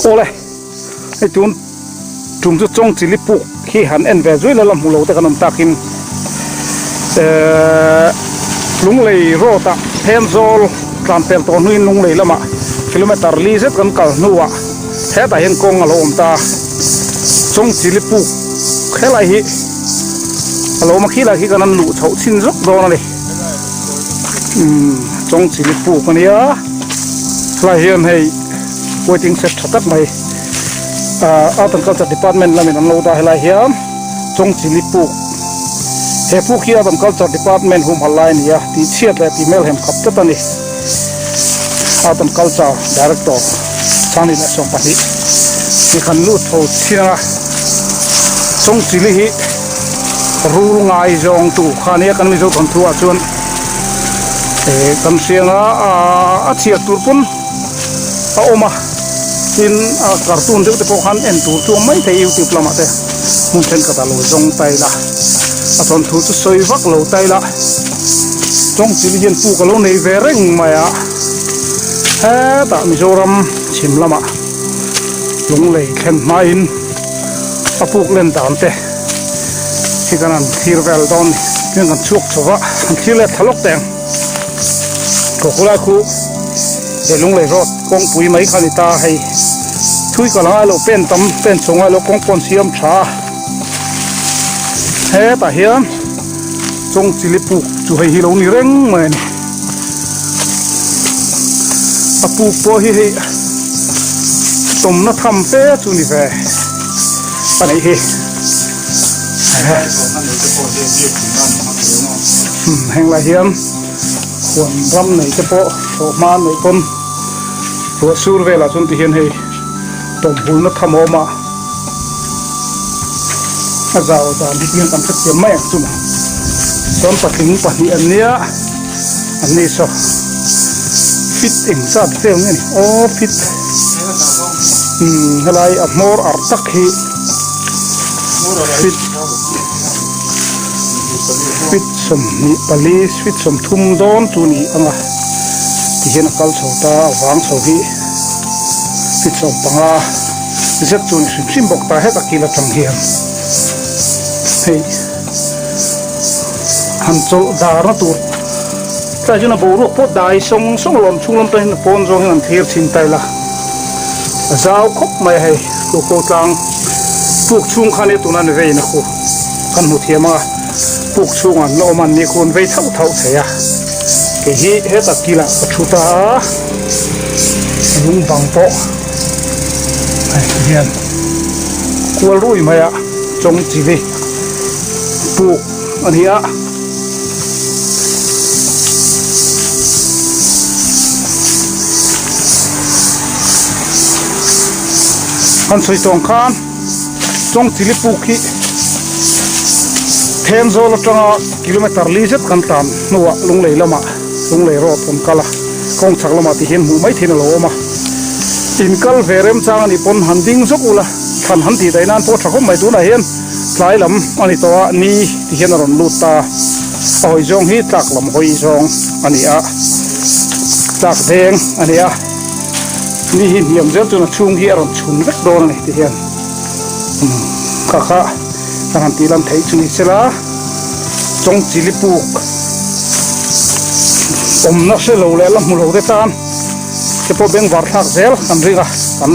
Awle, hei tun tum chu chawng chili puk hi han en ve zui la la hmu lo te kan awm takin ehh Lunglei road ah Thenzawl tlan pel tawh hnuin Lunglei lamah kilometer li zet kan kal hnuah hetah hian kawng a lo awm ta a, chawng chili puk helai hi a lo awm a khilai khi kan han luh chhoh chhin zawk dawn a ni. Umm chawng chili puk a nia helai hian hei waiting shed tha tak mai ahh art and culture department lamin an lo dah helai hian chawng chili puk he puk hi art and culture department humhalh lai a ni a tih chhiat leh tih hmelhem khap tlat a ni art and culture director chhangni leh 12 ti khan lut tho chhin anga chawng chili hi. Rul ngai zawng tu kha nia kan Mizo thawnthu ah chuan eh kan hriang a a chhiar tur pawn a awm a tin a cartoon deuh te pawh khan en tur chu a awm maithei youtube lamah te hmun thenkhat ah lo zawng ta ila a thawnthu chu sawi vak lo ta ila tawng chil hian puk a lo nei ve reng mai a hetah Mizoram chhim lamah lunglei thlen hmain a puk len dan te hi kan han thlir vel dawn ni tin kan chhuak chho va han thlir let thla lawk teh ang kawkulai khu he lunglei road kawngpui mai kha a ni ta hei thui kal angai lo pen tam pen chho ngai lo kawng pawh an siam tha a hetah hian chawng chili puk chu hei hi lo ni reng mai a ni a puk pawh hi hei tawmna tham fe chu ni ve a nih hi heng lai hian huan ram nei te pawh thlawhhma neih pawn ruah sur velah chuan ti hian hei tawm hulna tham a awm a a zau dan hi tiang kan hrethiam mai ang chu maw chuan patling pahnih an nia an ni saw fit eng zat vel nge ni aw fit umm helai a hmawr arh tak hi fit fit 24 fit 30 dawn chu ni ang a tihian a kal chho ta a vang chho hi fit 15. Zet chu ni hrim hrim bawk ta heta kil atang hian hei han chawlh darna tur tlai chuan a boruak pawh dai sawng sawng alawm chhung lam pawhin a pawn zawng hian an thlir thin ta ila a zau khawp mai a hei koko tlang puk chhung khan hi tuna ni vein a khu kan hmu thiam a puk chhungah an la awm a an ni khu an vei thauh thauh thei a kei hi heta kilah ka thu ta a lung bang pawh. Hei hian kual rui mai a chawng chili puk a ni a. Kan sawi tawng khan chawng chili puk hi Thenzawl atanga kilometer li zet kan tlan hnuah Lunglei lamah Lunglei road kan kal a, kawng chhak lamah ti hian hmuh mai thein a lo awm a. In kal ve remchang a nih pawn han ding zawk ula, thlan han tih daih nan pawh tha khawp mai. Tunah hian tlai lam a ni tawh a, ni ti hian a rawn lut ta. A hawi zawng hi tlak lam hawi zawng a ni a, tlak veng a ni a. Ni hi hniam zel chuan a chhung hi a rawn chhun vek dawn a ni ti hian kha kha kan han tih lan theih chu ni sela. Chawng chili puk awmna hre lo leh la hmu lo te tan te pawh bengvar thlak zel kan ring a kan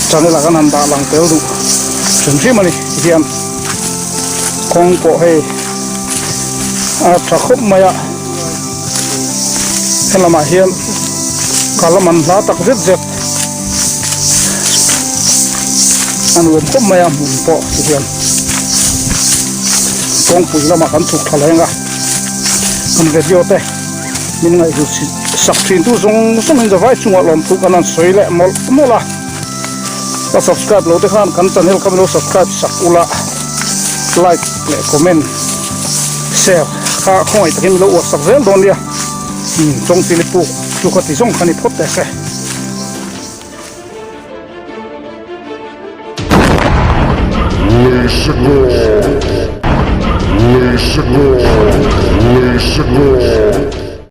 channel ah kan han dah lang tel duh hrim hrim a ni tihian kawng pawh hei a tha khawp mai a helamah hian kal a man hla tak zet zet a nuam khawp mai a hmun pawh tihian kawngpui lamah kan chhuk thla leng a kan video te min ngaihhlut sak thin tu zawng zawng in zavai chungah lawmthu kan han sawi leh mawlh mawlh a ka subscribe lo te khan kan channel kha min lo subscribe sak ula like leh comment share kha khawngaih takin min lo uar sak zel dawn nia chawngchili puk chu ka ti zawng kha ni phawt teh se. Let's go. Let's go. Let's go.